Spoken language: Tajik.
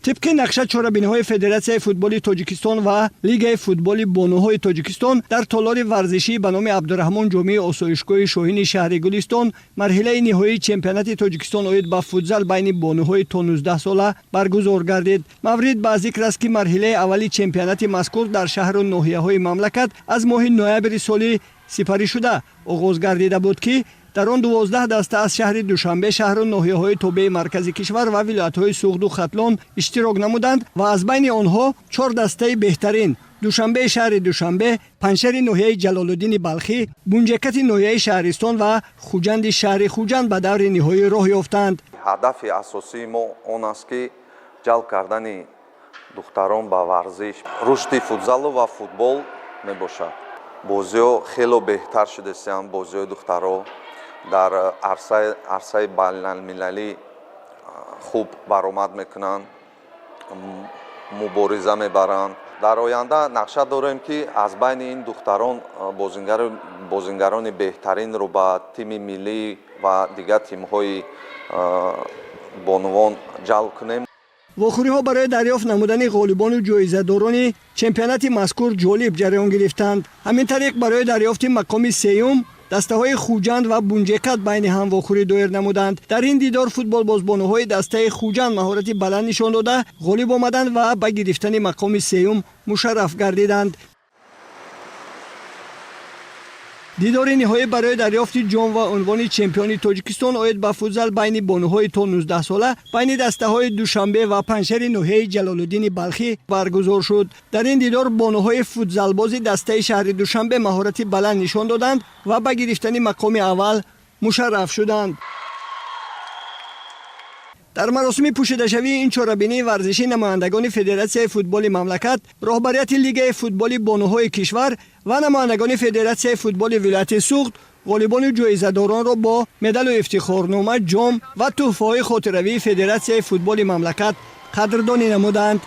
Тибқи нақша, чорабиниҳои Федератсияи футболи Тоҷикистон ва Лигаи футболи бонуҳои Тоҷикистон дар толори варзишӣ ба номи Абдураҳмон Ҷомии осоишгоҳи Шоҳини шаҳри Гулистон марҳилаи ниҳоии чемпионати Тоҷикистон оид ба футзал байни бонуҳои то 19 сола баргузор гардид. Маврид ба зикр аст, ки марҳилаи аввали чемпионати мазкур дар шаҳру ноҳияҳои мамлакат аз моҳи ноябри соли сипаришуда оғоз гардида буд, ки дар он 12 даста аз шаҳри Душанбе, шаҳру ноҳияҳои тобеи маркази кишвар ва вилоятҳои Суғду Хатлон иштирок намуданд ва аз байни онҳо чор дастаи беҳтарин: Душанбеи шаҳри Душанбе, Панҷшери ноҳияи Ҷалолуддини Балхӣ, Бунҷекати ноҳияи Шаҳристон ва Хуҷанди шаҳри Хуҷанд ба даври ниҳоӣ роҳ ёфтанд. Ҳадафи асосии мо он аст, ки ҷалб кардани духтарон ба варзиш, рушди футзалу ва футбол мебошад. Бозиҳо хело беҳтар шудастанд. Бозиҳои духтаро дар арсаи байналмилалӣ хуб баромад мекунанд, мубориза мебаранд. Дар оянда нақша дорем, ки аз байни ин духтарон бозингарони беҳтаринро ба тими миллӣ ва дигар тимҳои бонувон ҷалб кунем. Вохӯриҳо барои дарёфт намудани ғолибону ҷоизадорони чемпионати мазкур ҷолиб ҷараён гирифтанд. Ҳамин тариқ, барои дарёфти мақоми сеюм дастаҳои Хуҷанд ва Бунҷекат байни ҳам вохӯрӣ доир намуданд. Дар ин дидор футболбозбонуҳои дастаи Хуҷанд маҳорати баланд нишон дода, ғолиб омаданд ва ба гирифтани мақоми сеюм мушарраф гардиданд. Дидори ниҳоӣ барои дарёфти ҷом ва унвони чемпиони Тоҷикистон оид ба футзал байни бонуҳои то 19 сола байни дастаҳои Душанбе ва Панҷшери ноҳияи Ҷалолуддини Балхӣ баргузор шуд. Дар ин дидор бонуҳои футзалбози дастаи шаҳри Душанбе маҳорати баланд нишон доданд ва ба гирифтани мақоми аввал мушарраф шуданд. Дар маросими пӯшидашавии ин чорабинии варзишӣ намояндагони Федератсияи футболи мамлакат, роҳбарияти Лигаи футболи бонуҳои кишвар ва намояндагони Федератсияи футболи вилояти Суғд ғолибону ҷоизадоронро бо медалу ифтихорнома, ҷом ва тӯҳфаҳои хотиравии Федератсияи футболи мамлакат қадрдонӣ намуданд.